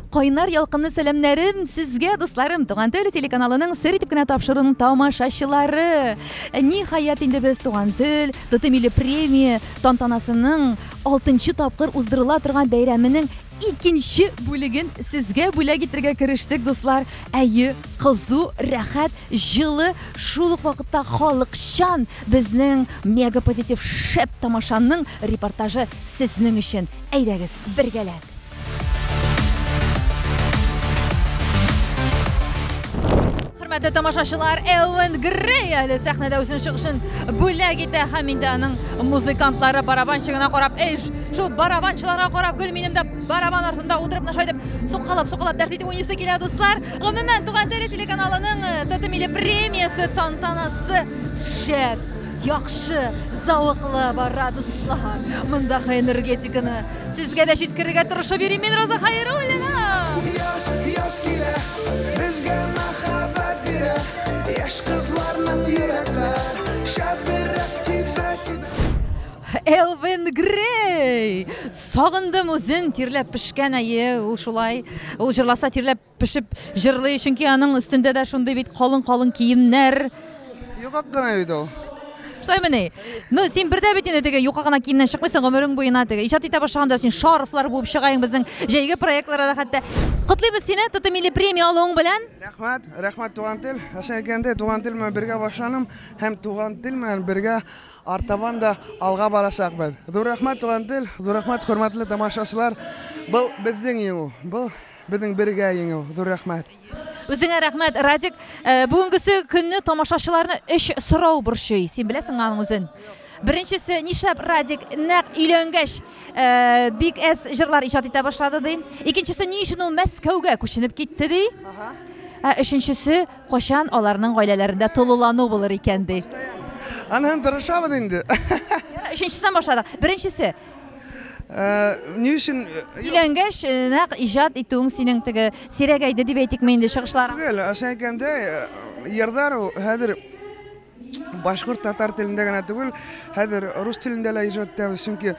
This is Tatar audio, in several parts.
Кайнар ялкынлы сәламнәрем сезгә, дусларым, Туган тел телеканалының сер итеп кенә тапшыруның тамашачылары. Ниһаять инде без Туган тел, ТТ милли премия тантанасының 6 тапкыр уздырыла торган бәйрәменең икенче бүлеген сезгә бүләк итәргә керештек, дуслар. Әйе, кызу, рәхәт, җылы, шул ук вакытта халыкчан безнең мега позитив шәп тамашаның репортажы сезнең өчен. Әйдәгез, бергәләп. Хөрмәтле тамашачылар, Элвин Грей әле сәхнәдә үзенең чыгышын бүләк итә һәм инде аның музыкантлары барабанчыгына карап, эй, шул барабанчыларга карап, гел минем дә барабан артында утырып менә шулай итеп суккалап, суккалап дәрт итеп уйныйсы килә, дуслар. Гомумән, Туган тел телеканалының ТТ милли премиясе тантанасы шәп, яхшы, зәвыклы бара, дуслар. Мондагы энергетиканы сезгә дә җиткерергә тырышып йөрим мин, Роза Хәйруллина. Яз, яз килә, безгә мәхәббәт бирә, яшь кызларның йөрәкләр шәберәк тибә, тибә. Элвин Грей! Сагындым үзен, тирләп пешкән, әйе, ул шулай. Ул җырласа тирләп пешеп җырлый, чөнки аның өстендә дә шундый бит калын-калын киемнәр. Юка гына бит ул. Шулаймыни? Ну, син бер дә бит инде теге юка гына киемнән чыкмыйсың гомерең буена теге. Иҗат итә башлаганда син шарфлар буып чыгаең безнең җәйге проектларда да хәтта. Котлыйбыз сине ТТ милли премия алуың белән. Рәхмәт, рәхмәт Туган тел. Әсә әйткәндәй, Туган тел белән бергә башланым һәм Туган тел белән бергә артабан да алга барачакбыз. Зур рәхмәт Туган тел, зур рәхмәт хөрмәтле тамашачылар. Был безнең җиңү, был безнең бергә җиңү. Зур рәхмәт. Үзеңә рәхмәт, Радик. Бүгенгесе көнне тамашачыларны өч сорау борчый. Син беләсеңме аның үзен? Беренчесе, нишләп Радик нәкъ өйләнгәч бик әз җырлар иҗат итә башлады ди. Икенчесе, ни өчен ул Мәскәүгә күченеп китте ди. Ә өченчесе, кайчан аларның гаиләләрендә тулылану булыр икән ди. Аннан тырышабыз инде. Өченчесеннән башладык. Беренчесе. Ни өчен өйләнгәч нәкъ иҗат итүең синең теге сирәгәйде дип әйтикме инде чыгышларың? Түгел, әсә әйткәндә, йырлар ул хәзер башкорт татар телендә генә түгел, хәзер рус телендә дә иҗат итәбез, чөнки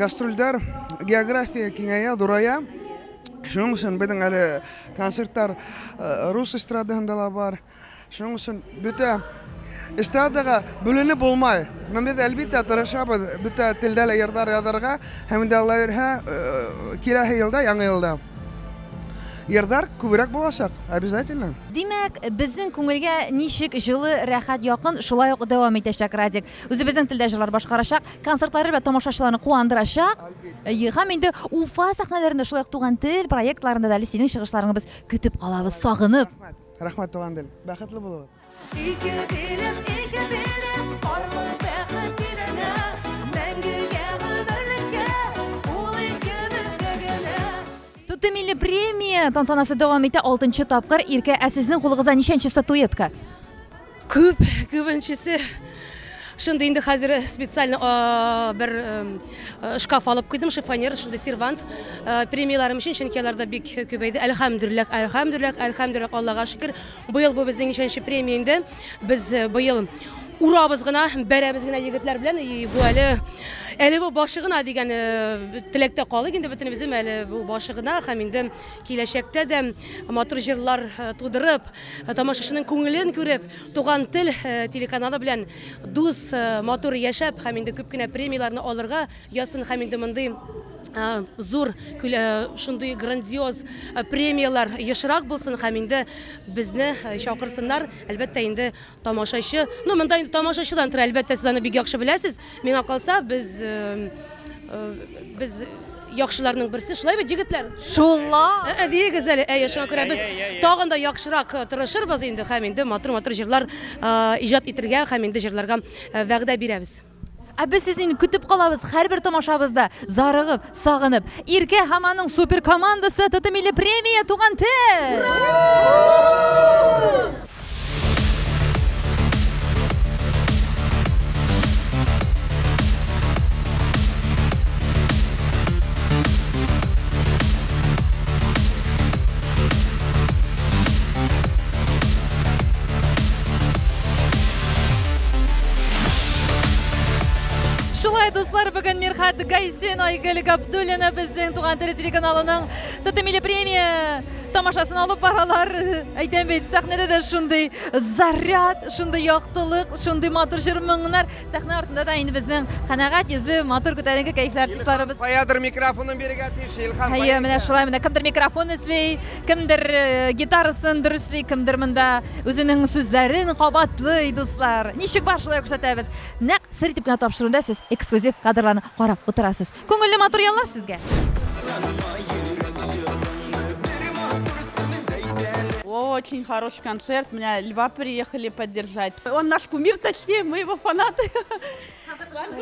гастрольләр, география киңәя, зурая. Шуның өчен безнең әле концертлар рус эстрадасында да бар. Шуның өчен бөтә эстрадага бүленеп булмай. Но без әлбиттә тырышабыз бөтә телдә лә йырлар язарга һәм инде Алла бирһә, киләсе елда, яңа елда йырлар күбрәк булачак, обязательно. Димәк, безнең күңелгә ничек җылы, рәхәт, якын, шулай ук дәвам итәчәк Радик. Үзебезнең телдә җырлар башкарачак, концертлары белән тамашачыларны куандырачак. Һәм инде Уфа сәхнәләрендә шулай ук Туган тел проектларында да әле синең чыгышларыңны без көтеп калабыз, сагынып. Рәхмәт, Туган тел. Бәхетле булыгыз. Ике билем, ике билем, парлы бәхет диләнә, мәңгегә гомерлеккә, ул икебезгә генә. ТТ милли премия тантанасы дәвам итә, 6 тапкыр. Иркә, ә сезнең кулыгызда ничәнче статуэтка? Күп, күбенчесе. Шундый инде хәзер специально бер шкаф алып куйдым, шифонер, шундый сервант премияләрем өчен, чөнки алар да бик күбәйде. Әлхәмдүлилләх, әлхәмдүлилләх, әлхәмдүлилләх, Аллага шөкер. Быел бу безнең ничәнче премия инде. Без быел урабыз гына, бәрәбез генә егетләр белән. И бу әле, әле бу башы гына дигән теләктә калыйк инде бөтенебезем, әле бу башы гына һәм инде киләчәктә дә матур җырлар тудырып, тамашачының күңелен күреп, Туган тел телеканалы белән дус, матур яшәп һәм инде күп кенә премияләрне алырга язсын һәм инде мондый зур, шундый грандиоз премияләр ешрак булсын һәм инде безне чакырсыннар, әлбәттә инде тамашачы. Ну, монда инде тамашачыдан тора, әлбәттә, сез аны бик яхшы беләсез. Миңа калса, без без яхшыларның берсе, шулай бит, егетләр? Шулай. Диегез әле, әйе, шуңа күрә без тагын да яхшырак тырышырбыз инде һәм инде матур-матур җырлар иҗат итергә һәм инде җырларга вәгъдә бирәбез. Ә без сезне инде көтеп калабыз һәрбер тамашабызда, зарыгып, сагынып. Иркә һәм аның супер командасы ТТ милли премия Туган тел! Ура! Шулай, дуслар, бүген Мирхат Гайсин, Айгөл Габдуллина безнең Туган тел телеканалының ТТ Милли премия тамашасын алып баралар. Әйтәм бит, сәхнәдә дә шундый заряд, шундый яктылык, шундый матур җыр-моңнар. Сәхнә артында да инде безнең канәгать йөзле, матур күтәренке кәефле артистларыбыз. Каядыр микрофонын бирергә тиеш, Илһам. Әйе, менә шулай, менә кемдер микрофон эзли, кемдер гитарасын дөресли, кемдер монда үзенең сүзләрен кабатлый, дуслар. Ничек бар, шулай күрсәтәбез. Нәкъ сер итеп кенә тапшыруында сез эксклюзив кадрларны карап утырасыз. Күңелле матур яллар сезгә! Очень хороший концерт. Меня Льва приехали поддержать. Он наш кумир, точнее, мы его фанаты.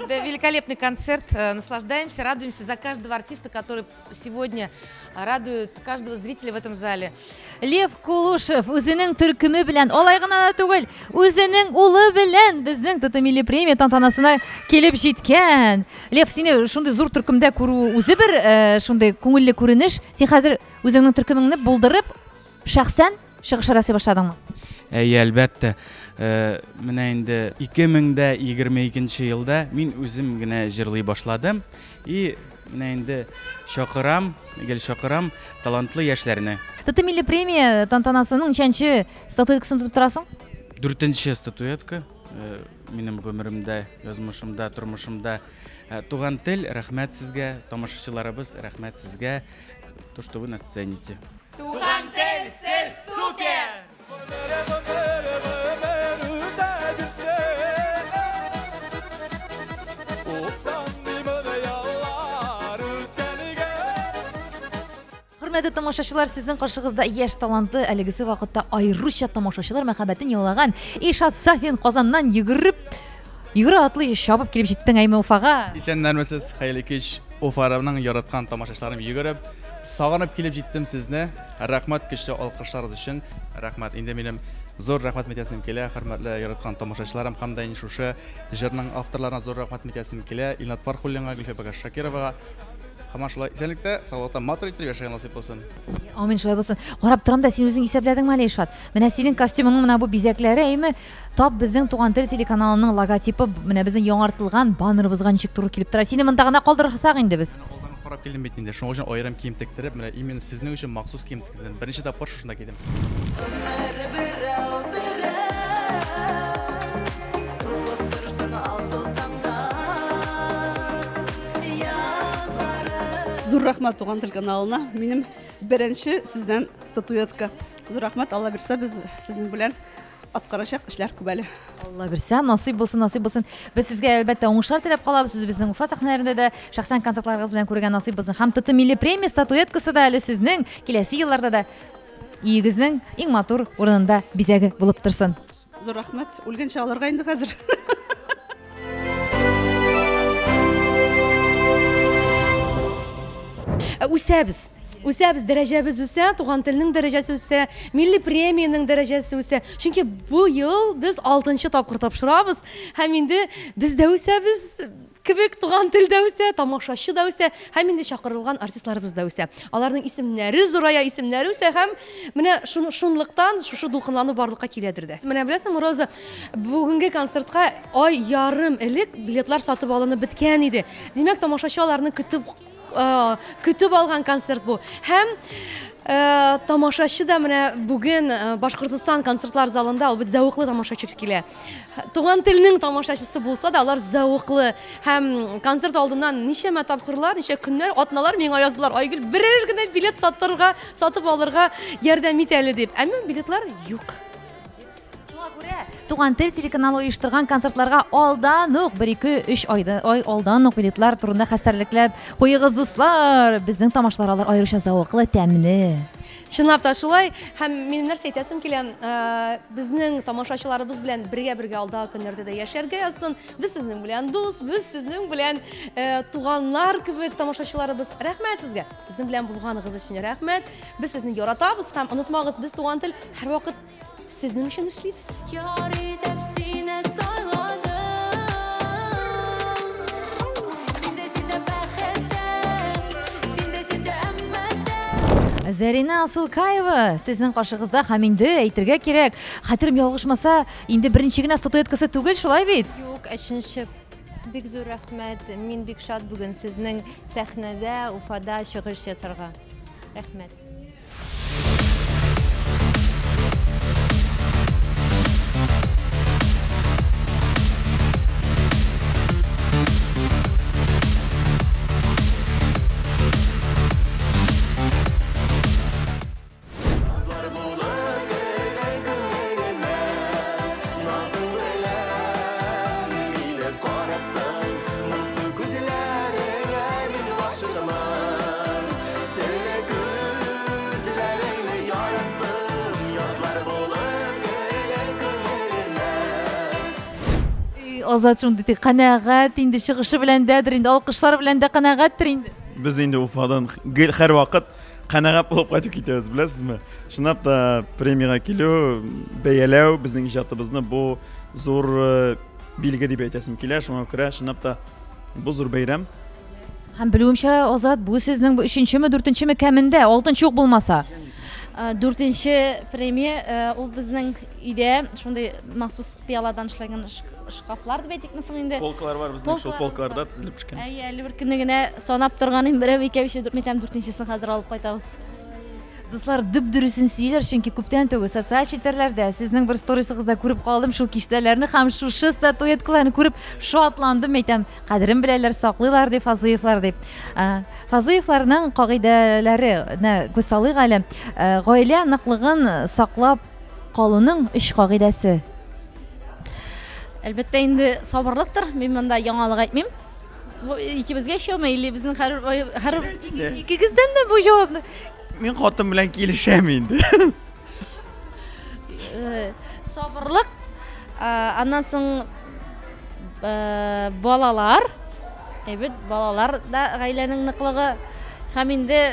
Да, великолепный концерт. Наслаждаемся, радуемся за каждого артиста, который сегодня радует каждого зрителя в этом зале. Лев Кулушев үзенең төркеме белән, алай гына да түгел, үзенең улы белән безнең ТТ Милли премия тантанасына килеп җиткән. Лев, сине шундый зур төркемдә күрү үзе бер шундый күңелле күренеш. Син хәзер үзеңнең төркемеңне булдырып, шәхсән чыгышлар ясый башладыңмы? Әйе, әлбәттә. Менә инде 2022 елда мин үзем генә җырлый башладым. И менә инде чакырам, гел чакырам талантлы яшьләрне. ТТ Милли премия тантанасының ничәнче статуэткасын тотып торасың? Дүртенче статуэтка минем гомеремдә, язмышымда, тормышымда. Туган тел, рәхмәт сезгә, тамашачыларыбыз, рәхмәт сезгә, то, что вы нас цените. Туган тел, сез супер! Хөрмәтле тамашачылар, сезнең каршыгызда яшь талантлы, әлегесе вакытта аеруча тамашачылар мәхәббәтен яулаган Илшат Сафин Казаннан йөгереп, йөгерә атлый чабып килеп җиттең әйме Уфага. Исәннәрмесез, хәерле кич. Уфаның яраткан тамашачыларым йөгереп, сагынып килеп җиттем сезне. Рәхмәт көчле алкышларыгыз өчен. Рәхмәт. Инде минем зур рәхмәт әйтәсем килә, хөрмәтле яраткан тамашачыларым һәм дә инде шушы җырның авторларына зур рәхмәт әйтәсем килә. Илнат Фархуллинга, Гөлфия Шакировага. Һаман шулай исәнлектә, саулыкта матур итеп яшәргә насыйп булсын. Амин, шулай булсын. Карап торам да, син үзең исәпләдеңме әле, Илшат? Менә синең костюмыңның менә бу бизәкләре, әйме, тап безнең Туган тел телеканалының логотипы, менә безнең яңартылган баннерыбызга ничек туры килеп тора. Сине монда гына калдырсак инде без. Алдан карап килдем бит инде. Шуның өчен аерым кием тектереп, менә именно сезнең өчен махсус кием тектердем. Беренче тапкыр шушында кидем. Зур рәхмәт Туган тел каналына. Минем беренче сездән статуэтка. Зур рәхмәт, Алла бирсә, без сезнең белән аткарачак эшләр күп әле. Алла бирсә, насыйп булсын, насыйп булсын. Без сезгә әлбәттә уңышлар теләп калабыз. Үзебезнең Уфа сәхнәләрендә дә шәхсән концертларыгыз белән күрергә насыйп булсын. Һәм ТТ Милли премия статуэткасы да әле сезнең киләсе елларда да өегезнең иң матур урынында бизәге булып торсын. Зур рәхмәт. Үлгәнчә алырга инде хәзер. Үсәбез. Үсәбез, дәрәҗәбез үсә, туган телнең дәрәҗәсе үсә, милли премиянең дәрәҗәсе үсә. Чөнки бу ел без 6нчы тапкыр тапшырабыз һәм инде без дә үсәбез кебек, туган тел дә үсә, тамашачы да үсә һәм инде чакырылган артистларыбыз да үсә. Аларның исемнәре зурая, исемнәре үсә һәм менә шунлыктан шушы дулкынлану барлыкка киләдер дә. Менә беләсеңме, Роза, бүгенге концертка ай ярым элек билетлар сатып алынып беткән иде. Димәк, тамашачы аларны көтеп алган концерт бу. Һәм тамашачы да менә бүген Башкортостан концертлар залында ул бит зәвыклы тамашачы килә. Туган телнең тамашачысы булса да, алар зәвыклы. Һәм концерт алдыннан ничәмә тапкырлар, ничә көннәр, атналар миңа яздылар. Айгөл, берәр генә билет сатып алырга ярдәм ит әле дип. Әмма билетлар юк. Шуңа күрә Туган тел телеканалы оештырган концертларга алдан ук бер, ике, өч ай алдан ук билетлар турында хәстәрлекләп куегыз, дуслар. Безнең тамашалар алар аеруча зәвыклы, тәмле. Чынлап та шулай. Һәм минем нәрсә әйтәсем килә, безнең тамашачыларыбыз белән бергә-бергә алдагы көннәрдә дә яшәргә язсын. Без сезнең белән дус, без сезнең белән туганнар кебек тамашачыларыбыз. Рәхмәт сезгә. Безнең белән булганыгыз өчен рәхмәт. Без сезне яратабыз һәм онытмагыз, без Туган тел һәрвакыт сезнең өчен эшлибез. Яр итеп сине сайладым. Син дә, син дә бәхеттә, син дә, син дә өметтә. Зәринә Асылкаева сезнең каршыгызда һәм инде әйтергә кирәк, хәтерем ялгышмаса, инде беренче генә статуэткасы түгел, шулай бит? Юк, өченче. Бик зур рәхмәт. Мин бик шат бүген сезнең сәхнәдә, Уфада чыгыш ясарга. Рәхмәт. Азат шундый тик канәгать инде чыгышы белән дәдер инде алкышлар белән дә канәгатьтер инде. Без инде Уфадан гел һәрвакыт канәгать булып кайтып китәбез, беләсезме? Чынлап та премиягә килү, бәяләү безнең иҗатыбызны бу зур э, билге дип әйтәсем килә. Шуңа күрә чынлап та бу зур бәйрәм. Һәм белүемчә, Азат, бу сезнең бу өченчеме, дүртенчеме кәмендә, алтынчы ук булмаса. Э, дүртенче премия э, ул безнең өйдә шундый махсус пыяладан эшләнгән шкафлар дип әйтикме соң инде. Полкалар бар безнең, шул полкаларда тезелеп төшкән. Әйе, әле бер көнне генә санап торган идем, берәү, икәү, өчәү, дүрт, мәйтәм, дүртенчесен хәзер алып кайтабыз. Дуслар, дөп-дөресен сөйлиләр, чөнки күптән түгел социаль челтәрләрдә сезнең бер сторисыгызда күреп калдым шул киштәләрне һәм шушы статуэткаларны күреп шатландым, әйтәм, кадерен беләләр, саклыйлар ди Фазлыевлар дип. Фазлыевларның кагыйдәләре, нә күз салыйк әле. Гаилә ныклыгын саклап калуның өч кагыйдәсе. Әлбәттә инде сабырлыктыр, мин монда яңалык әйтмим. Бу икебезгә өчәүме или безнең һәрбер һәрбер Икегездән дә бу җавапны. Мин хатын белән килешәм инде. Э, сабырлык, э, аннан соң э, балалар, әйбәт, балалар да гаиләнең ныклыгы һәм инде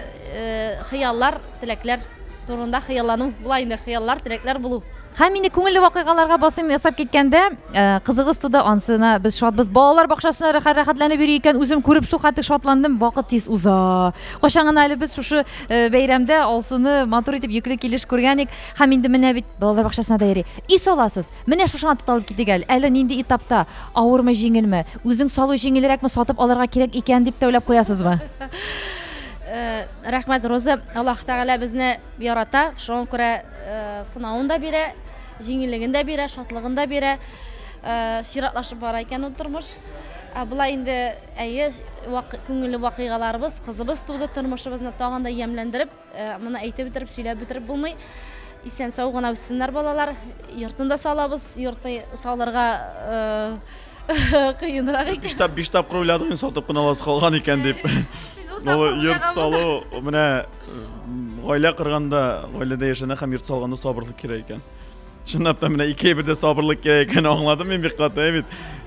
хыяллар, теләкләр турында хыяллану була инде, хыяллар, теләкләр булу. Һәм инде күңелле вакыйгаларга басым ясап киткәндә, э, кызыгыз туды, ансына без шатбыз. Балалар бакчасына рәхәт рәхәтләнеп йөри икән, үзем күреп шул хәтле шатландым, вакыт тиз уза. Кайчан гына әле без шушы э, бәйрәмдә Алсуны матур итеп йөкле килеш күргән идек. Һәм инде менә бит балалар бакчасына да йөри. Өй саласыз. Менә шушыңа тоталып китик әле. Әле нинди этапта? Авырмы, җиңелме? Үзең салу җиңелрәкме, сатып алырга кирәк икән дип тә уйлап куясызмы? Э, рәхмәт, Роза. Аллаһ Тәгалә безне ярата, шуңа күрә Сынавын да бирә, җиңеллеген дә бирә, шатлыгын да бирә. Чиратлашып бара икән ул тормыш. Ә болай инде, әйе, күңелле вакыйгаларыбыз, кызыбыз туды, тормышыбызны тагын да ямьләндереп, моны әйтеп бетереп, сөйләп бетереп булмый. Исән-сау гына үссеннәр балалар. Йортын да салабыз, йортны салырга кыенрак икән. Биш тап, биш тапкыр уйладым, инде сатып кына аласы калган икән дип. Ул йорт салу, менә гаилә корганда, гаиләдә яшәгәндә һәм йорт салганда сабырлык кирәк икән. Чынлап та менә ике әйбердә сабырлык кирәк икәнен аңладым мин бик каты, бит.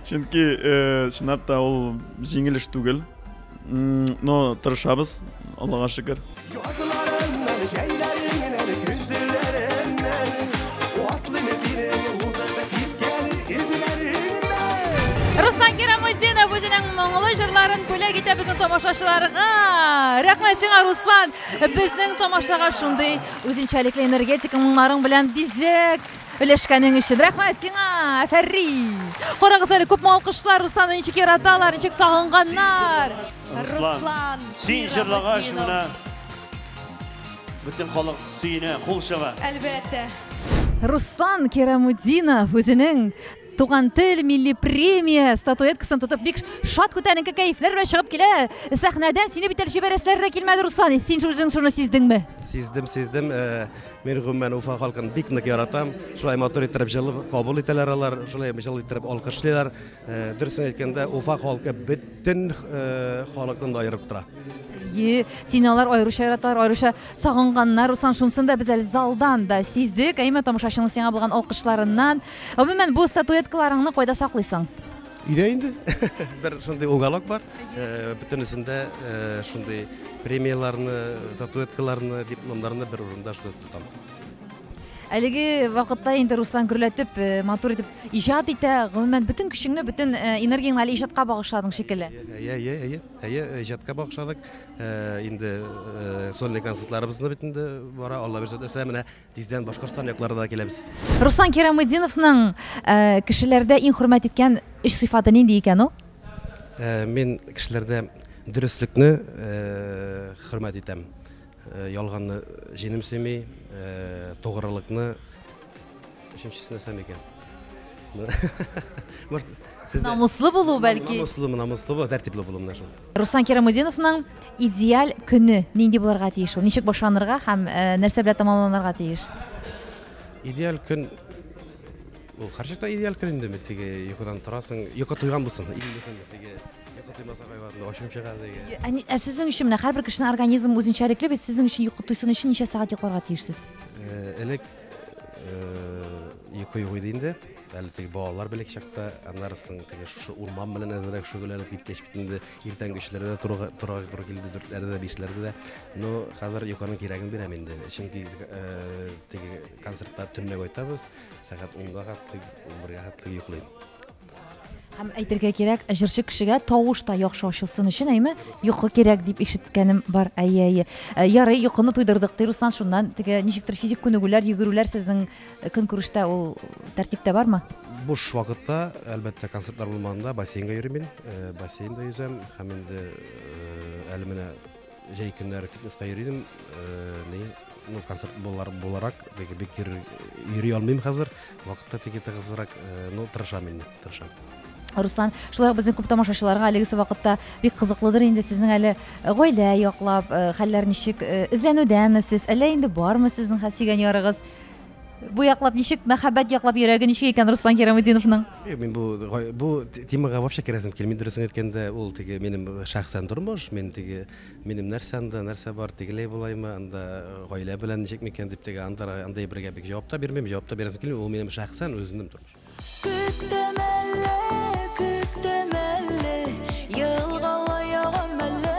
Чөнки э, чынлап та ул җиңел эш түгел. Но тырышабыз, Аллага шөкер. Язларыңнан, җәйләреңнән, көзләреңнән Атлыйм синең узып киткән эзләреңнән. Руслан Кирамутдинов үзенең моңлы җырларын бүләк итә безнең тамашачыларга. Рәхмәт сиңа, Руслан. Безнең тамашага шундый үзенчәлекле энергетика моңнарың белән бизәк өләшкәнең өчен. Рәхмәт сиңа, афәрин. Карагыз әле, күпме алкышлар Русланны ничек яраталар, ничек сагынганнар. Руслан, син җырлагач менә бөтен халык сөенә, кул чаба. Әлбәттә. Руслан Кирамутдинов үзенең Туган тел милли премия статуэткасын тотып бик шат күтәренке кәефләр белән чыгып килә. Сәхнәдән сине бит әле җибәрәселәре дә килмәде, Руслан. Син үзең шуны сиздеңме? Сиздем, сиздем. Э, мин гомумән Уфа халкын бик нык яратам. Шулай матур иттереп җылы кабул итәләр алар, шулай җылы иттереп алкышлыйлар. Э, дөресен әйткәндә, Уфа халкы бөтен э, халыктан да аерып тора. Е, сине алар аеруча яраталар, аеруча сагынганнар, Руслан, шунысын да без әле залдан да сиздек. Әйме, тамашачының сиңа булган алкышларыннан. Гомумән, бу статуэткаларыңны кайда саклыйсың? Өйдә инде. Бер шундый уголок бар. Э, бөтенесендә э, шундый премияләрне, статуэткаларны, дипломнарны бер урында шулай тотам. Әлеге вакытта инде Руслан гөрләтеп, э, матур итеп иҗат итә. Гомумән, бөтен көчеңне, бөтен энергияңне әле иҗатка багышладың шикелле. Әйе, әйе, әйе. Әйе, иҗатка багышладык. Инде сольный концертларыбызны бит инде бара. Алла бирсә, менә Тиздән Башкортстан якларына да киләбез. Руслан Кираметдиновның э, кешеләрдә иң хөрмәт иткән өч сыйфаты нинди икән ул? Мин кешеләрдә дөреслекне хөрмәт итәм. Ялганны җенем сөйми, тугрылыкны. Өченчесе нәрсә микән? Может, сездә Намуслы булу, бәлки? Намуслы, намуслы булу, тәртипле булу менә шул. Руслан Кирамутдиновның идеаль көне нинди булырга тиеш ул? Ничек башланырга һәм нәрсә белән тәмамланырга тиеш? Идеаль көн ул һәрчакта идеаль көн инде бит, теге йокыдан торасың, йокы туйган булсын. Иң мөһиме теге йокы туймаса кайвакытында ачуым чыга теге. Ә, ә сезнең өчен менә һәрбер кешенең организмы үзенчәлекле бит, сезнең өчен йокы туйсын өчен ничә сәгать йокларга тиешсез? Элек йокы юк иде инде. Әле теге балалар белек чакта, аннары соң теге шушы урман белән әзрәк шөгыльләнеп киткәч бит инде иртәнге өчләрдә дә торырга торырга туры килде, дүртләрдә дә, бишләрдә дә. Но хәзер йокының кирәген бирәм инде. Чөнки теге концертта төнлә кайтабыз, сәгать унга хәтле, унбергә хәтле йоклыйм. Һәм әйтергә кирәк, җырчы кешегә тавыш та яхшы ачылсын өчен, әйме, йокы кирәк дип ишеткәнем бар. Әйе, әйе. Ярый, йокыны туйдырдык, ди Руслан, шуннан теге ничектер физик күнегүләр, йөгерүләр сезнең көнкүрештә ул тәртиптә бармы? Буш вакытта, әлбәттә, концертлар булмаганда бассейнга йөрим мин. Бассейнда йөзәм һәм инде әле менә җәй көннәре фитнеска йөри идем. Ни, ну, концерт буларак, теге бик йөри алмыйм хәзер. Вакытта теге тыгызрак, ну, тырышам инде, тырышам. Руслан, шулай ук безнең күп тамашачыларга әлегесе вакытта бик кызыклыдыр инде сезнең әле гаилә яклап, хәлләр ничек, эзләнүдәме сез, әллә инде бармы сезнең хәзер сөйгән ярыгыз? Бу яклап ничек, мәхәббәт яклап йөрәге ничек икән Руслан Кирамутдиновның? Юк, мин бу темага вообще керәсем килми, дөресен әйткәндә, ул теге минем шәхсән тормыш, мин теге минем нәрсә анда, нәрсә бар, тегеләй булаймы, анда гаилә белән ничек микән дип теге анда андый бергә бик җавап та бирмим, җавап та бирәсем килми, ул минем шәхсән үземнең тормыш. Көттем әле, көттем әле, елгалар ягам әле.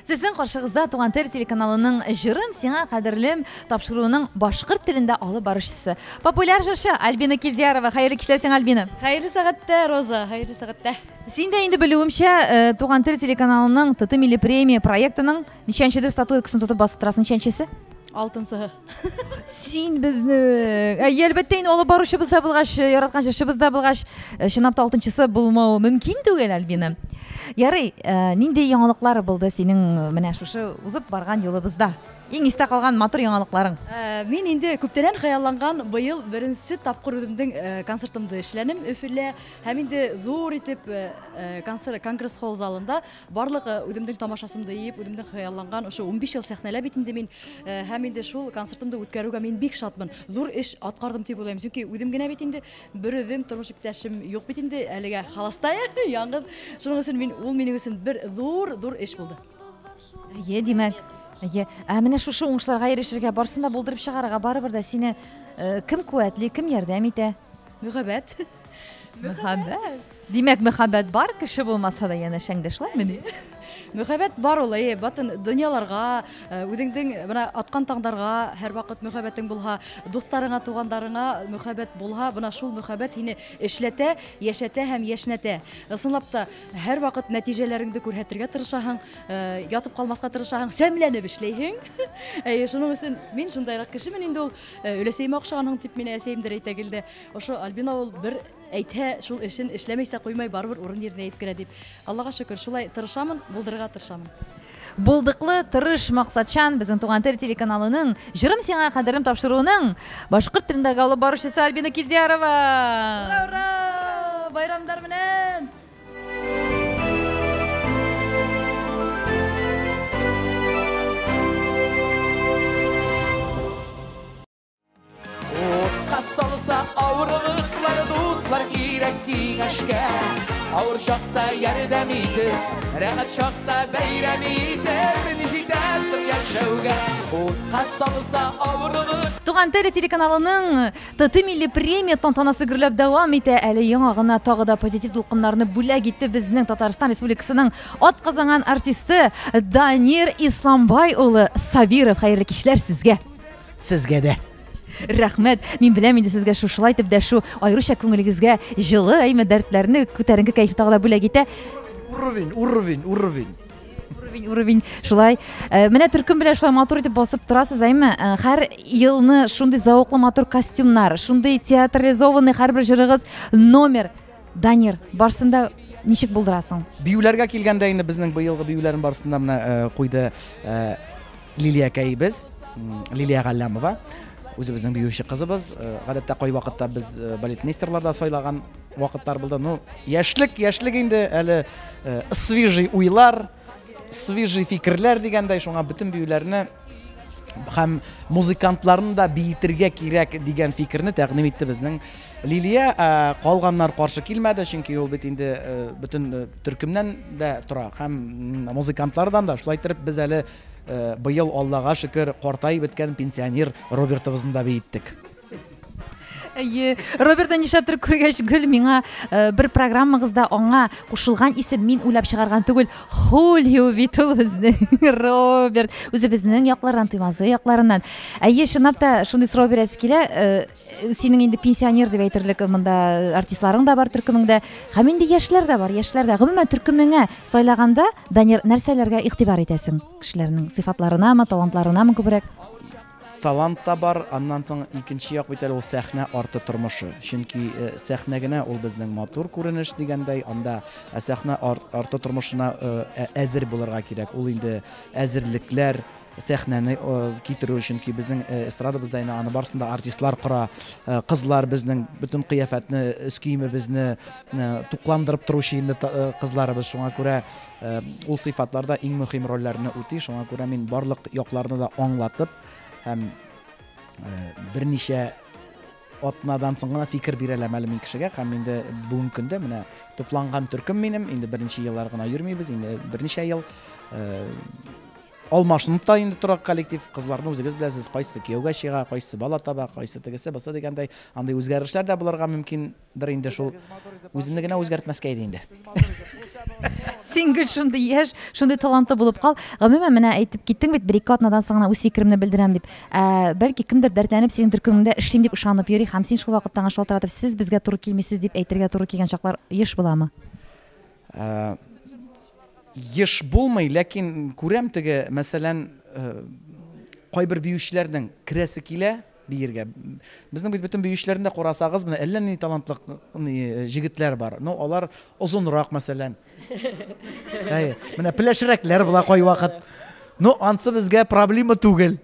Сезнең каршыгызда Туган тел телеканалының Җырым сиңа кадерлем тапшыруының башкорт телендә алып баручысы, популяр җырчы Альбина Килдиярова. Хәерле кичләр сиңа, Альбина. Хәерле сәгатьтә, Роза, хәерле сәгатьтә. Син дә инде белүемчә, Туган тел телеканалының ТТ милли премия проектының ничәнчедер статуэткасын тотып басып торасың, ничәнчесе? Алтынсыһы. Син безнең, әйе, әлбәттә инде алып баручыбыз да булгач, яраткан җырчыбыз да булгач, чынлап та алтынчысы булмавы мөмкин түгел, Альбина. Ярый, нинди яңалыклар булды синең менә шушы узып барган юлыбызда? Иң истә калган матур яңалыкларың? Мин инде күптәннән хыялланган, быел беренче тапкыр үземнең концертымды эшләнем Өфелә һәм инде зур итеп концерт Конгресс-холл залында барлык үземнең тамашасымды иеп, үземнең хыялланган ошо 15 ел сәхнәлә бит инде мин һәм инде шул концертымды үткәрүгә мин бик шатмын. Зур эш аткардым дип уйлыйм, чөнки үзем генә бит инде, бер үзем, тормыш иптәшем юк бит инде, әлегә холостая, яңгыз. Шуның өчен мин ул минем өчен бер зур, зур эш булды. Әйе, димәк, әйе. Ә менә шушы уңышларга ирешергә, барысын да булдырып чыгарырга барыбер дә сине кем куәтли, кем ярдәм итә? Мөхәббәт. Мөхәббәт. Димәк, мөхәббәт бар, кеше булмаса да янәшәңдә, шулаймыни? Мөхәббәт бар ул, әйе, батын дөньяларга, үзеңнең менә аткан таңдарга һәрвакыт мөхәббәтең булһа, дусларыңа, туганнарыңа мөхәббәт булһа, менә шул мөхәббәт һине эшләтә, яшәтә һәм яшьнәтә. Ысынлап та, һәрвакыт нәтиҗәләреңде күрһәтергә тырышаһың, ятып калмаска тырышаһың, сәмләнеп эшләйһең. Әйе, шуның өчен мин шундайрак кешемен инде ул, өләсәемә охшаганһың дип мине әсәемдер әйтә гел дә. Ошо Альбина ул бер әйтһә, шул эшен эшләмәйсә куймай, барыбер урын җиренә әйткерә дип. Аллага шөкер, шулай тырышамын, булдырырга тырышамын. Булдыклы, тырыш, максатчан безнең Туган тел телеканалының Җырым сиңа кадерлем тапшыруының башкорт телендәге алып баручысы Альбина Килдиярова. Ура, ура! Байрамдар менән! Утка салса авырлыклар, дуслар кирәк киңәшкә. Авыр чакта ярдәм итеп, рәхәт чакта бәйрәм итеп, җитәсең яшәүгә. Утка салса авырлык. Туган тел телеканалының ТТ милли премия тантанасы гөрләп дәвам итә. Әле яңа гына тагы да позитив дулкыннарны бүләк итте безнең Татарстан Республикасының атказанган артисты Данир Исламбай улы Сабиров. Хәерле кичләр сезгә. Сезгә дә. Рәхмәт. Мин беләм инде сезгә шушылай итеп дәшү аеруча күңелегезгә җылы, әйме, дәртләрне, күтәренке кәеф тагы да бүләк итә. Уровень, уровень, уровень. Уровень, уровень. Шулай. Менә төркем белән шулай матур итеп басып торасыз, әйме? Һәр елны шундый зәвыклы матур костюмнар, шундый театрализованный һәрбер җырыгыз номер. Данир, барсын да Ничек булдырасың? Биюләргә килгәндә инде безнең быелгы биюләрнең барысын да менә куйды Лилия әкәебез, Лилия Галләмова, үзебезнең биюче кызыбыз. Гадәттә кайвакытта без балетмейстерлар да сайлаган вакытлар булды. Ну, яшьлек, яшьлек инде әле свежий уйлар, свежий фикерләр дигәндәй, шуңа бөтен биюләрне һәм музыкантларны да биетергә кирәк дигән фикерне тәкъдим итте безнең Лилия. Калганнар каршы килмәде, чөнки ул бит инде бөтен төркемнән дә тора һәм музыкантлардан да. Шулай итеп без әле быел, Аллага шөкер, картаеп беткән пенсионер Робертыбызны да биеттек. Әйе, Робертны нишләптер күргәч, Гөл миңа бер программагызда аңа кушылган исем мин уйлап чыгарган түгел, Хулио бит ул безнең Роберт. Үзебезнең яклардан, Туймазы якларыннан. Әйе, чынлап та шундый сорау бирәсе килә. Синең инде пенсионер дип әйтерлек монда артистларың да бар төркемеңдә. Һәм инде яшьләр дә бар, яшьләр дә. Гомумән, төркемеңә сайлаганда, Данир, нәрсәләргә игътибар итәсең? Кешеләрнең сыйфатларынамы, талантларынамы күбрәк? Талант та бар, аннан соң икенче як бит әле ул сәхнә арты тормышы. Чөнки сәхнә генә ул безнең матур күренеш дигәндәй, анда ә сәхнә арты тормышына әзер булырга кирәк. Ул инде әзерлекләр, сәхнәне китерү, чөнки безнең эстрадабызда инде аны барысын да артистлар кора, кызлар безнең бөтен кыяфәтне, өс киемебезне тукландырып торучы инде кызларыбыз. Шуңа күрә ул сыйфатлар да иң мөһим рольләрне үти. Шуңа күрә мин барлык якларны да аңлатып һәм берничә атнадан соң гына фикер бирә алам әле мин кешегә. Һәм инде бүгенге көндә менә тупланган төркем минем, инде беренче еллар гына йөрмибез, инде берничә ел алмашынып та инде тора коллектив. Кызларны үзегез беләсез, кайсы кияүгә чыга, кайсы бала таба, кайсы тегесе, бусы дигәндәй, андый үзгәрешләр дә булырга мөмкиндер инде шул. Үземне генә үзгәртмәскә иде инде. Син гел шундый яшь, шундый талантлы булып кал. Гомумән, менә әйтеп киттең бит, бер-ике атнадан соң гына үз фикеремне белдерәм дип. Бәлки кемдер дәртләнеп синең төркемеңдә эшлим дип ышанып йөри һәм син шул вакытта аңа шалтыратып, сез безгә туры килмисез дип әйтергә туры килгән чаклар еш буламы? Еш булмый, ләкин күрәм теге, мәсәлән, кайбер биючеләрнең керәсе килә биергә. Безнең бит бөтен биючеләрне дә карасагыз, менә әллә нинди талантлы җегетләр бар. Ну, алар озынрак, мәсәлән. Әйе, менә пеләшрәкләр була кайвакыт. Ну, ансы безгә проблема түгел.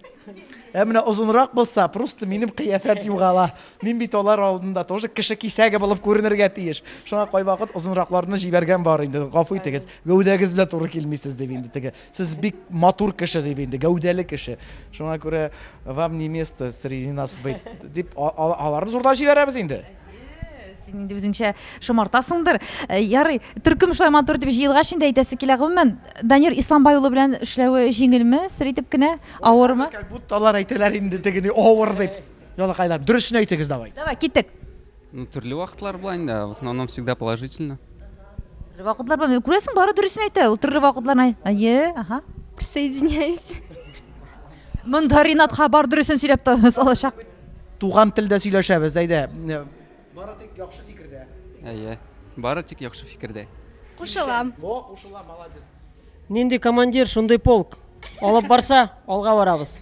Ә менә озынрак булса, просто минем кыяфәт югала. Мин бит алар алдында тоже кеше кисәге булып күренергә тиеш. Шуңа кайвакыт озынракларны җибәргән бар инде. Гафу итегез, гәүдәгез белән туры килмисез дип инде теге. Сез бик матур кеше дип инде, гәүдәле кеше. Шуңа күрә вам не место среди нас быть дип аларны зурлап җибәрәбез инде. Син инде үзеңчә шомартасыңдыр. Ярый, төркем шулай матур дип җыелгач инде әйтәсе килә, гомумән, Данир Исламбай улы белән эшләве җиңелме, сер итеп кенә, авырмы? Как будто алар әйтәләр инде тегене авыр дип. Ялакайлар, дөресен әйтегез давай. Давай, киттек. Ну, төрле вакытлар була инде, в основном всегда положительно. Төрле вакытлар була. Күрәсең, бары дөресен әйтә. Ул төрле вакытларны Әйе, аһа. Присоединяюсь. Монда Ринатка бар дөресен сөйләп тә салачак. Туган телдә сөйләшәбез, әйдә. Бары тик яхшы фикердә. Әйе, бары тик яхшы фикердә. Кушылам. Во, кушыла, молодец. Нинди командир, шундый полк. Алып барса, алга барабыз.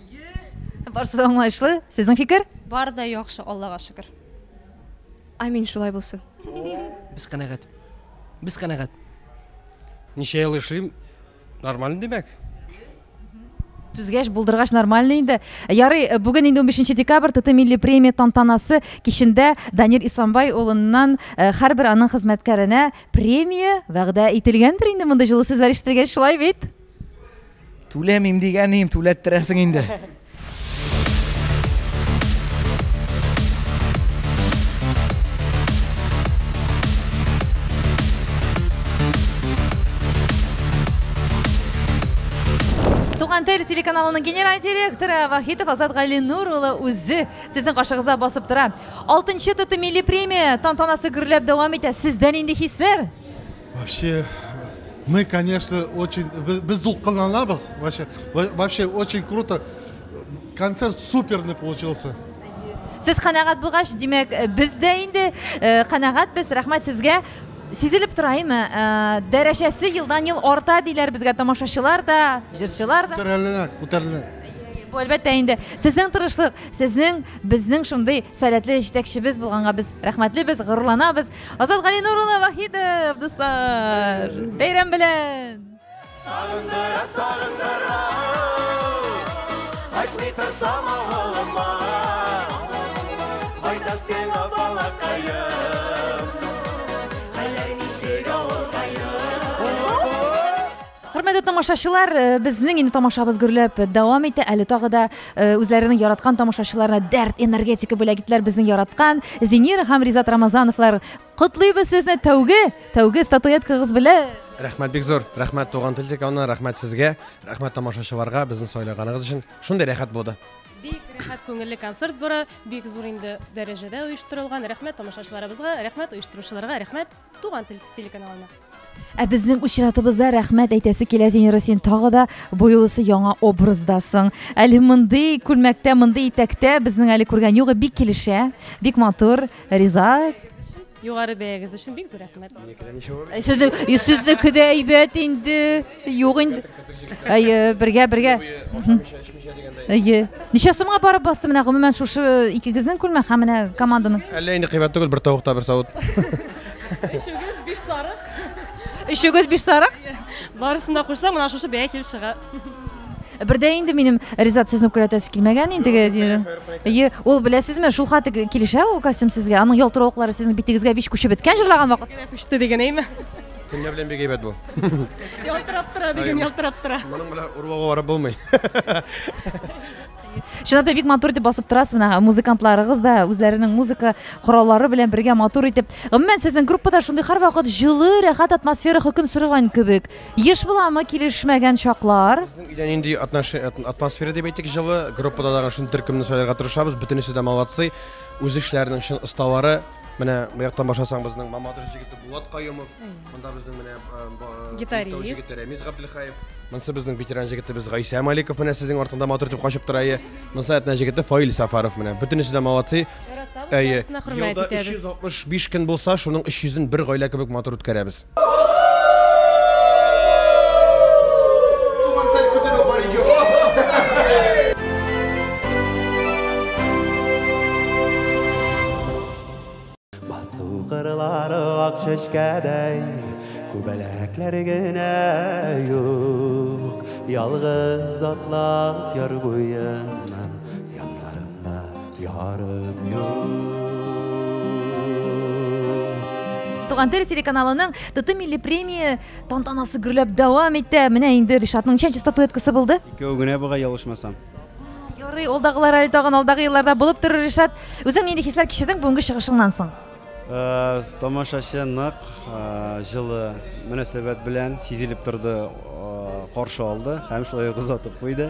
Барсы да аңлаешлы. Сезнең фикер? Бар да яхшы, Аллага шөкер. Амин, шулай булсын. Без канәгать. Без канәгать. Ничә ел эшлим, нормально димәк. Түзгәч, булдыргач нормально инде. Ярый, бүген инде 15 декабрь ТТ милли премия тантанасы кичендә Данир Исламбай улыннан һәрбер аның хезмәткәренә премия вәгъдә ителгәндер инде мондый җылы сүзләр ишетелгәч, шулай бит? Түләмим дигәнем, түләттерәсең инде. Туган тел телеканалының генераль директоры Вахитов Азат Галинур улы үзе сезнең каршыгызда басып тора. Алтынчы ТТ милли премия тантанасы гөрләп дәвам итә. Сездә нинди хисләр? Вообще, мы, конечно, очень... Без дулкынланабыз. Вообще, вообще очень круто. Концерт суперный получился. Сез канәгать булгач, димәк, без дә инде канәгатьбез. Рәхмәт сезгә. Сизелеп тора, әйме, дәрәҗәсе елдан-ел арта диләр безгә тамашачылар да, җырчылар да. Күтәрелә, күтәрелә. Бу, әлбәттә инде, сезнең тырышлык, сезнең, безнең шундый сәләтле җитәкчебез булганга без рәхмәтлебез, горурланабыз. Азат Галинур улы Вахитов, дуслар! Бәйрәм белән! Сагындыра, сагындыра, Кайтмый торсам авылыма. Кайта сиңа, балакаем, Хәлләр ничек, авылкаем? Хөрмәтле тамашачылар, безнең инде тамашабыз гөрләп дәвам итә. Әле тагы да үзләренең яраткан тамашачыларына дәрт, энергетика бүләк иттеләр безнең яраткан Зинира һәм Ризат Рамазановлар. Котлыйбыз сезне тәүге, тәүге статуэткагыз белән. Рәхмәт бик зур. Рәхмәт Туган тел телеканалына, рәхмәт сезгә, рәхмәт тамашачыларга безне сайлаганыгыз өчен. Шундый рәхәт булды. Бик рәхәт күңелле концерт бара, бик зур инде дәрәҗәдә оештырылган. Рәхмәт тамашачыларыбызга, рәхмәт оештыручыларга, рәхмәт Туган тел телеканалына. Ә безнең үз чиратыбызда рәхмәт әйтәсе килә, Зинира, син тагы да бу юлысы яңа образдасың. Әле мондый күлмәктә, мондый итәктә безнең әле күргән юк, бик килешә, бик матур. Риза. Югары бәягез өчен бик зур рәхмәт. Сезнең, сезнеке дә әйбәт инде. Юк инде. Әйе, бергә, бергә. Әйе. Ничә сумга барып басты менә гомумән шушы икегезнең күлмәк һәм менә команданың? Әллә инде кыйбат түгел, бер тавык та бер савыт. Өч үгез, биш сарык. Өч үгез, биш сарык? Барысын да кушсаң, менә шушы бәя килеп чыга. Бердә инде минем Ризат сүзне үпкәләтәсе килмәгән инде. Әйе, ул беләсезме, шул хәтле килешә ул костюм сезгә. Аның ялтыравыклары сезнең битегезгә биш күчеп беткән җырлаган вакыт. Күчте дигән әйме? Төнлә белән бик әйбәт бу. Ялтырап тора диген, ялтырап тора. Моның белән Урвага барып булмый. Чынлап та бик матур итеп басып торасыз, менә музыкантларыгыз да үзләренең музыка кораллары белән бергә матур итеп. Гомумән, сезнең группада шундый һәрвакыт җылы, рәхәт атмосфера хөкем сөргән кебек. Еш буламы килешмәгән чаклар? Безнең өйдә нинди атмосфера дип әйтик, җылы. Группада да шундый төркемне сайларга тырышабыз. Бөтенесе дә молодцы. Үз эшләренең чын осталары. Менә бу яктан башласаң, безнең Мамадыш җегете Булат Каюмов, монда безнең менә гитарист җегете Рәмиз Габделхаев, монысы безнең ветеран җегетебез Гайсә Маликов, менә сезнең артында матур итеп качып тора, әйе. Монысы Әтнә җегете Фаил Сафаров, менә. Бөтенесе дә молодцы. Әйе. Елда 365 көн булса, шуның 300-ен бер гаилә кебек матур үткәрәбез. Басу кырлары ак чәчкәдәй, күбәләкләр генә юк. Ялгыз атлап яр буеннан, яннарымда ярым юк. Туган тел телеканалының ТТ милли премия тантанасы гөрләп дәвам итә. Менә инде Ришатның ничәнче статуэткасы булды? Икәү генә бугай, ялгышмасам. Ярый, алдагылар әле тагын алдагы елларда булып торыр, Ришат. Үзең нинди хисләр кичердең бүгенге чыгышыңнан соң? Э, тамашачы нык э, җылы мөнәсәбәт белән сизелеп торды, э, каршы алды һәм шулай ук озатып куйды.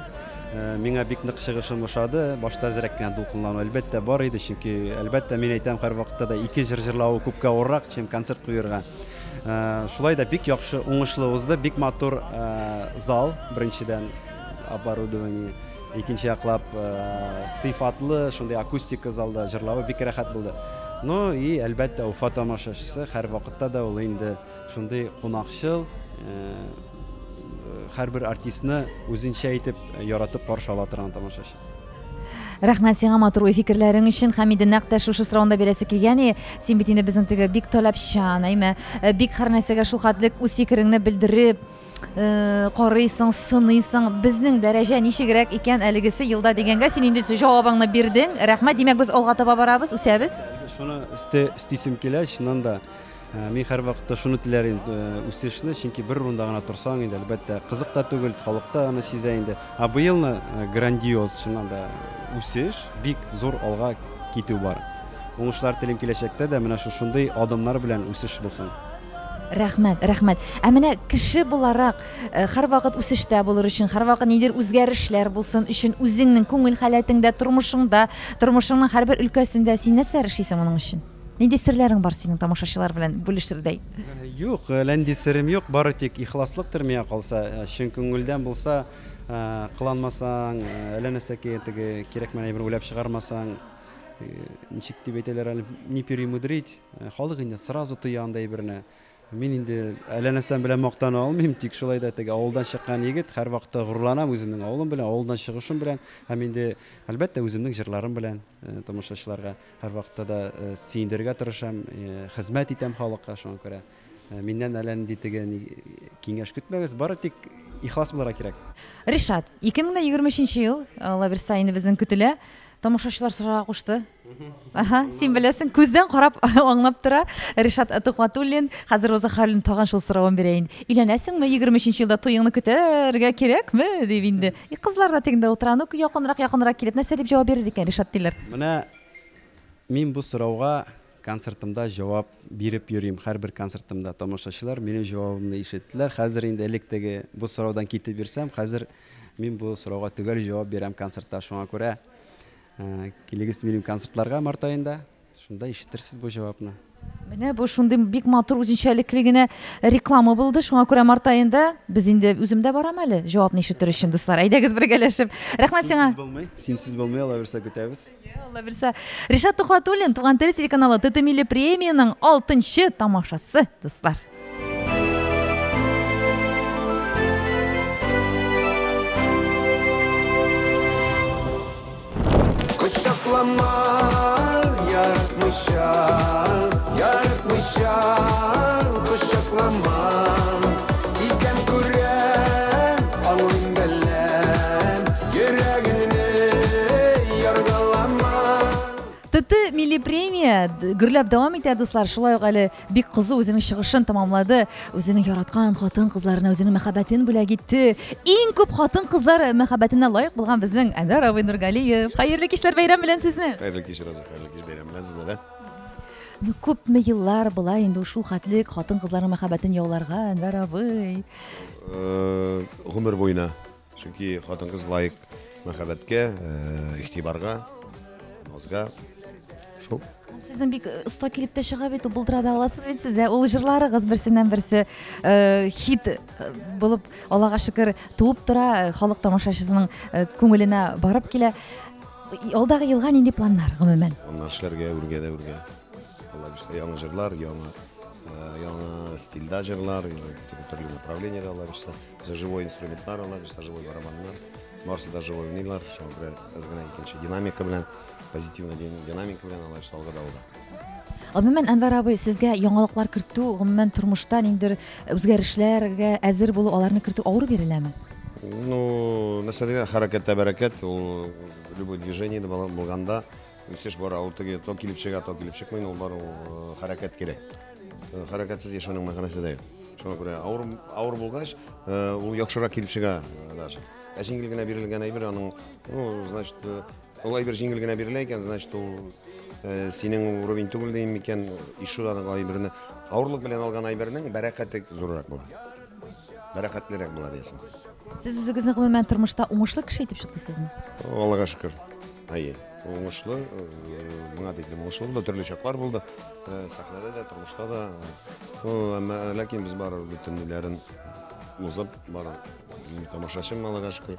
Миңа бик нык чыгышым ошады. Башта әзрәк кенә дулкынлану әлбәттә бар иде, чөнки әлбәттә мин әйтәм һәрвакытта да ике җыр җырлавы күпкә авыррак, чем концерт куерга. Шулай да бик яхшы, уңышлы узды, бик матур зал, беренчедән оборудование. Икенче яклап, сыйфатлы, шундый акустика залда җырлавы бик рәхәт булды. Ну и, әлбәттә, Уфа тамашачысы һәрвакытта да ул инде шундый кунакчыл, һәрбер артистны үзенчә итеп яратып каршы ала торган тамашачы. Рәхмәт сиңа матур уй-фикерләрең өчен һәм инде нәкъ тә шушы сорауны да бирәсе килгән и. Син бит инде безнең теге бик таләпчан, әйме, бик һәр нәрсәгә шул хәтлек үз фикереңне белдереп, Э, карыйсың, сыныйсың. Безнең дәрәҗә ничегрәк икән әлегесе елда дигәнгә син инде җавабыңны бирдең. Рәхмәт. Димәк, без алга таба барабыз, үсәбез. Шуны өсте өстисем килә, чыннан да э, мин һәрвакытта шуны теләр идем, э, үсешне, чөнки бер урында гына торсаң инде, әлбәттә, кызык та түгел, халык та аны сизә инде. Ә быелны грандиоз, чыннан да үсеш, бик зур алга китү бар. Уңышлар телим киләчәктә дә менә шушындый адымнар белән үсеш булсын. Рәхмәт, рәхмәт. Ә менә кеше буларак, э, һәрвакыт үсештә булыр өчен, һәрвакыт ниндидер үзгәрешләр булсын өчен, үзеңнең күңел халәтеңдә, тормышыңда, тормышыңның һәрбер өлкәсендә син нәрсәләр эшлисең моның өчен? Нинди серләрең бар синең тамашачылар белән бүлешердәй? Юк, әллә нинди серем юк, бары тик ихласлыктыр миңа калса. Э, чын күңелдән булса, э, кыланмасаң, әллә нәрсә теге кирәкмәгән әйбер уйлап чыгармасаң, ничек дип әйтәләр әле, не перемудрить. Халык инде сразу тоя анда әйберне. Мин инде әллә нәрсәм белән мактана алмыйм, тик шулай да теге авылдан чыккан егет, һәрвакытта горурланам үземнең авылым белән, авылдан чыгышым белән һәм инде, әлбәттә, үземнең җырларым белән тамашачыларга һәрвакытта да сөендерергә тырышам, хезмәт итәм халыкка, шуңа күрә миннән әллә нинди теге киңәш көтмәгез, бары тик ихлас булырга кирәк. Ришат, 2023 ел, Алла бирса, инде безнең көтелә. Тамашачылар сорарга кушты. Аһа, син беләсең, күздән карап аңлап тора. Ришат Тухватуллин, хәзер Роза Хәлиловна тагын шул соравын бирә инде. Өйләнәсеңме, 23 елда туеңны көтәргә кирәкме, дип инде. И кызлар да тегендә утыра, ну якынрак, якынрак килеп, нәрсә дип җавап бирер икән Ришат диләр. Менә мин бу сорауга концертымда җавап биреп йөрим. Һәрбер концертымда тамашачылар минем җавабымны ишеттеләр. Хәзер инде элек теге бу сораудан китеп йөрсәм, хәзер мин бу сорауга төгәл җавап бирәм концертта. Шуңа күрә килегез минем концертларга март аенда, шунда ишетерсез бу җавапны. Менә бу шундый бик матур үзенчәлекле генә реклама булды. Шуңа күрә март аенда без инде үзем дә барам әле җавапны ишетер өчен, дуслар. Әйдәгез бергәләшеп. Рәхмәт сиңа. Синсез булмый, синсез булмый, Алла бирсә көтәбез. Алла бирсә. Ришат Тухватуллин, Туган тел телеканалы ТТ Милли премиянең 6-нчы тамашасы, дуслар. Кочаклама, яратмыйча, яратмыйча, кочаклама. Сизәм, күрәм, аңлыйм, беләм, йөрәгеңне яргалама. ТТ Милли премия гөрләп дәвам итә, дуслар. Шулай ук әле бик кызу үзенең чыгышын тәмамлады. Үзенең яраткан хатын-кызларына үзенең мәхәббәтен бүләк итте. Иң күп хатын-кызлар мәхәббәтенә лаек булган безнең Әнвәр абый Нургалиев. Хәерле кичләр, бәйрәм белән сезне. Хәерле кич, Роза, хәерле кич, бәйрәм белән сезне дә. Ну, күпме еллар була инде шул хәтлек хатын-кызларның мәхәббәтен яуларга, Әнвәр абый? Гомер буена. Чөнки хатын-кыз лаек мәхәббәткә, игътибарга, назга. Шул. Сезнең бик оста килеп тә чыга бит, булдыра да аласыз бит сез, ә? Ул җырларыгыз берсеннән берсе хит булып, Аллага шөкер, туып тора, халык тамашачысының күңеленә барып килә. Алдагы елга нинди планнар гомумән? Планнар эшләргә, үргә дә үргә. Алла бирсә, яңа җырлар, яңа яңа стильдә җырлар, төрле направлениедә Алла бирсә. Живой инструментлар Алла бирсә, живой барабаннар. Барысы да живой уйныйлар, шуңа күрә әз генә икенче динамика белән, позитивный динамика белән алар алга да алга. Гомумән, Әнвәр абый, сезгә яңалыклар кертү, гомумән тормышта ниндидер үзгәрешләргә әзер булу, аларны кертү авыр биреләме? Ну, нәрсә дигән, хәрәкәттә бәрәкәт, ул любой движение булганда үсеш бара, ул теге то килеп чыга, то килеп чыкмый, ул бар, ул хәрәкәт кирәк. Хәрәкәтсез яшәүнең мәгънәсе дә юк. Шуңа күрә авыр, авыр булгач, ул яхшырак килеп чыга даже. Ә җиңел генә бирелгән әйбер аның, ну, значит, ул әйбер җиңел генә бирелә икән, значит, ул синең уровень түгел дим микән, ишү аның әйберне. Авырлык белән алган әйбернең бәрәкәте зуррак була. Бәрәкәтлерәк була диясең. Сез үзегезне гомумән тормышта уңышлы кеше итеп чутлыйсызмы? Аллага шөкер. Әйе, уңышлы, моңа тиклем уңышлы булды, төрле чаклар булды. Сәхнәдә дә, тормышта да. Әмма ләкин без барыбер бөтен ниләрен узып, бары тамашачым, Аллага шөкер,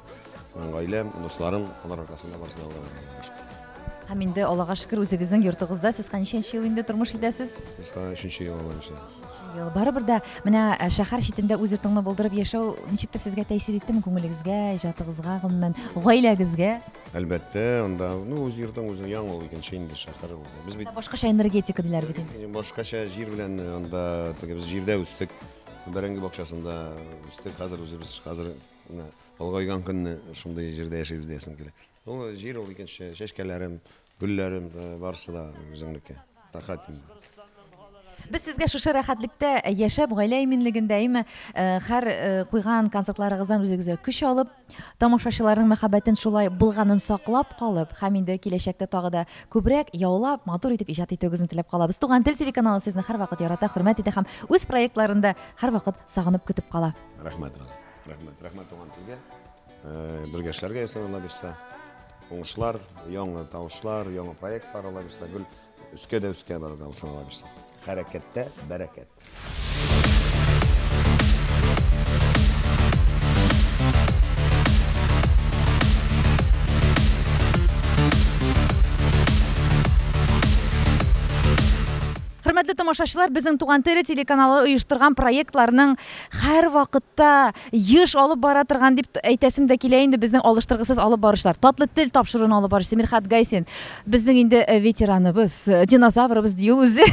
гаиләм, дусларым, алар аркасында барысы да Аллага шөкер. Һәм инде Аллага шөкер, үзегезнең йортыгызда сез ничәнче ел инде тормыш итәсез? Без 3нче ел Аллага шөкер. Ел. Барыбер дә менә шәһәр читендә үз йортыңны булдырып яшәү ничектер сезгә тәэсир иттеме күңелегезгә, иҗатыгызга, гомумән, гаиләгезгә? Әлбәттә, анда, ну, үз йортың үзең яңа ул, икенче инде шәһәр ул. Без бит башкача энергетика диләр бит инде. Башкача җир белән анда теге без җирдә үстек. Бәрәңге бакчасында үстек, хәзер үзебез хәзер менә олыгайган көнне шундый җирдә яшибез диясем килә. Ул җир ул икенче, чәчкәләрем, гөлләрем барысы да үзеңнеке. Рәхәт инде. Без сезгә шушы рәхәтлектә яшәп, гаилә иминлегендә, әйме, һәр куйган концертларыгыздан үзегезгә көч алып, тамашачыларның мәхәббәтен шулай булганын саклап калып, һәм инде киләчәктә тагы да күбрәк яулап, матур итеп иҗат итүегезне теләп калабыз. Туган тел телеканалы сезне һәрвакыт ярата, хөрмәт итә һәм үз проектларында һәрвакыт сагынып көтеп кала. Рәхмәт, Роза. Рәхмәт, рәхмәт туган телгә. Бергә эшләргә язсын, Алла бирсә. Уңышлар, яңа тавышлар, яңа проектлар, Алла бирсә, гел өскә дә өскә барырга булсын, Алла бирсә. Хәрәкәттә бәрәкәт. Хөрмәтле тамашачылар, тамашачылар безнең Туган тел телеканалы оештырган проектларның һәрвакытта еш алып бара торган дип әйтәсем дә килә инде безнең алыштыргысыз алып баручылар. Татлы тел тапшыруын алып баручы Мирхат Гайсин, безнең инде э, ветераныбыз, э, динозаврыбыз ди ул үзе.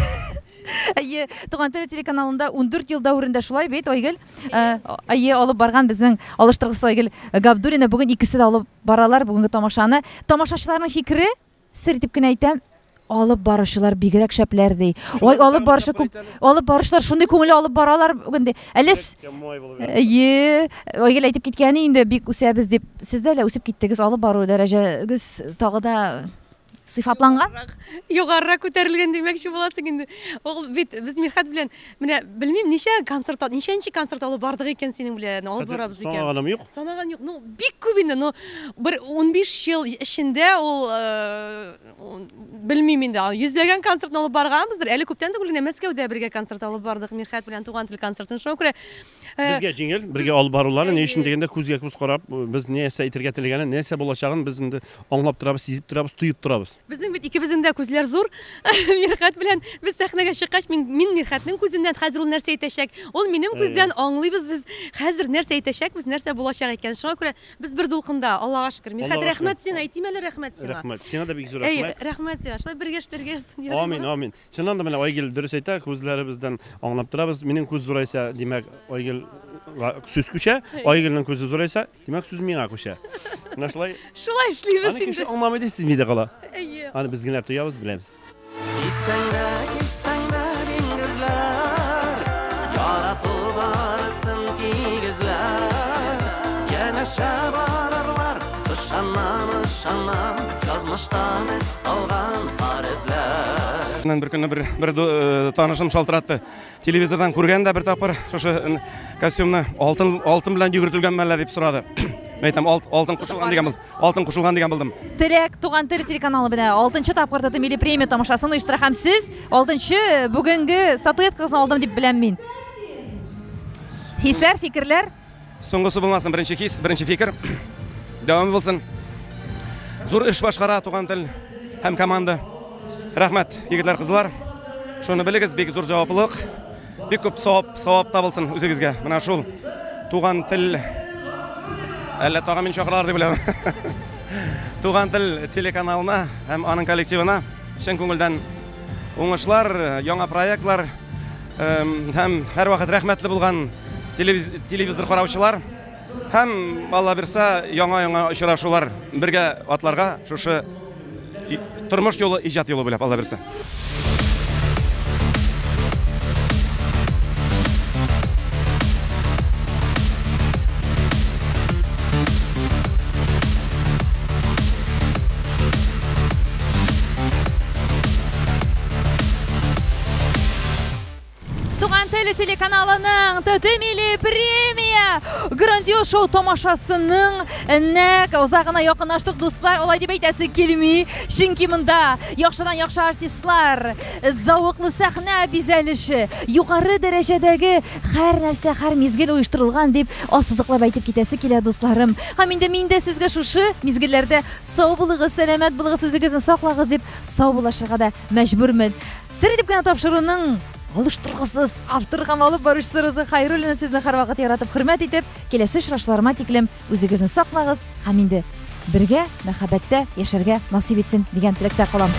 Әйе, Туган тел телеканалында 14 ел дәверендә шулай бит, Айгөл? Э, әйе, алып барган безнең алыштыргысыз Айгөл Габдуллина. Бүген икесе дә алып баралар бүгенге тамашаны. Тамашачыларның фикере Сер итеп кенә әйтәм, алып баручылар бигрәк шәпләр ди. Ой, алып баручы күп, алып баручылар шундый күңелле алып баралар бүген ди. Әле Әйе, Айгөл әйтеп киткән инде, бик үсәбез дип. Сез дә әле үсеп киттегез, алып бару дәрәҗәгез тагы да сыйфатланган? Югарырак күтәрелгән димәкче буласың инде. Ул бит без Мирхәт белән менә белмим ничә концерт, ничәнче концерт алып бардык икән синең белән, алып барабыз икән. Санаганым юк. Санаган юк. Ну, бик күп инде, но бер 15 ел эчендә ул э, белмим инде, йөзләгән концертны алып барганбыздыр. Әле күптән түгел генә Мәскәүдә бергә концерт алып бардык Мирхәт белән Туган тел концертын. Шуңа күрә э, Безгә җиңел, бергә алып барулары, ни өчен дигәндә күзгә күз карап, без нәрсә әйтергә теләгәнен, нәрсә булачагын без инде аңлап торабыз, сизеп торабыз, тоеп торабыз. Безнең бит икебезнең дә күзләр зур. Мирхәт белән без сәхнәгә чыккач, мин, мин Мирхәтнең күзеннән хәзер ул нәрсә әйтәчәк, ул минем күздән аңлыйбыз без хәзер нәрсә әйтәчәкбез, нәрсә булачак икән. Шуңа күрә без бер дулкында, Аллага шөкер. Мирхәт, рәхмәт сиңа, әйтим әле рәхмәт сиңа. Рәхмәт. Сиңа да бик зур рәхмәт. Рәхмәт сиңа. Шулай бергә эшләргә язсын. Амин, амин. Чыннан да менә Айгөл дөрес әйтә, күзләребездән аңлап торабыз. Минем күз зурайса, димәк, Айгөл сүз күчә. Айгөлнең күзе зурайса, Димәк, сүз миңа күчә. Менә шулай. Шулай эшлибез инде. Аны кеше аңламый да, сизми дә кала. Әйе. Аны без генә тоябыз, беләбез. Китсәң дә, кичсәң дә диңгезләр, ярату барысын тигезләр. Янәшә барырлар, ышанам, ышанам, язмыштан эз салган пар эзләр. Бер көнне бер, бер танышым шалтыратты. Телевизордан күргән дә бер тапкыр шушы костюмны алтын алтын белән йөгертелгәнме әллә дип сорады. Мин әйтәм, алтын кушылган дигән булдым. Алтын кушылган дигән булдым. Теләк Туган тел телеканалы менә алтынчы тапкыр ТТ милли премия тамашасын оештыра һәм сез алтынчы бүгенге статуэткагызны алдым дип беләм мин. Хисләр, фикерләр? Соңгысы булмасын, беренче хис, беренче фикер. Дәвамы булсын. Зур эш башкара Туган тел һәм команда. Рәхмәт, егетләр, кызлар. Шуны белегез, бик зур җаваплылык. Бик күп савап, савап табылсын үзегезгә. Менә шул Туган тел әллә тагын мин чакыралар дип уйлыйм. Туган тел телеканалына һәм аның коллективына чын күңелдән уңышлар, яңа проектлар һәм һәрвакыт рәхмәтле булган телевизор караучылар һәм Алла бирса яңа-яңа очрашулар бергә атларга шушы тормыш юлы, иҗат юлы буйлап Алла бирса. Туган тел телеканалының ТТ милли премия грандиоз шоу тамашасының нәкъ озагына якынлаштык, дуслар. Алай дип әйтәсе килми, чөнки монда яхшыдан яхшы артистлар, зәвыклы сәхнә бизәлеше, югары дәрәҗәдәге һәр нәрсә, һәр мизгел оештырылган дип ассызыклап әйтеп китәсе килә, дусларым. Һәм инде мин дә сезгә шушы мизгелләрдә сау булыгыз, сәламәт булыгыз, үзегезне саклагыз дип саубуллашырга да мәҗбүрмен. Сер итеп кенә тапшыруның алыштыргысыз авторы һәм алып баручысы Роза Хайруллина сезне һәрвакыт яратып, хөрмәт итеп, киләсе очрашуларыма тиклем үзегезне саклагыз һәм инде бергә мәхәббәттә яшәргә насыйп итсен дигән теләктә калам.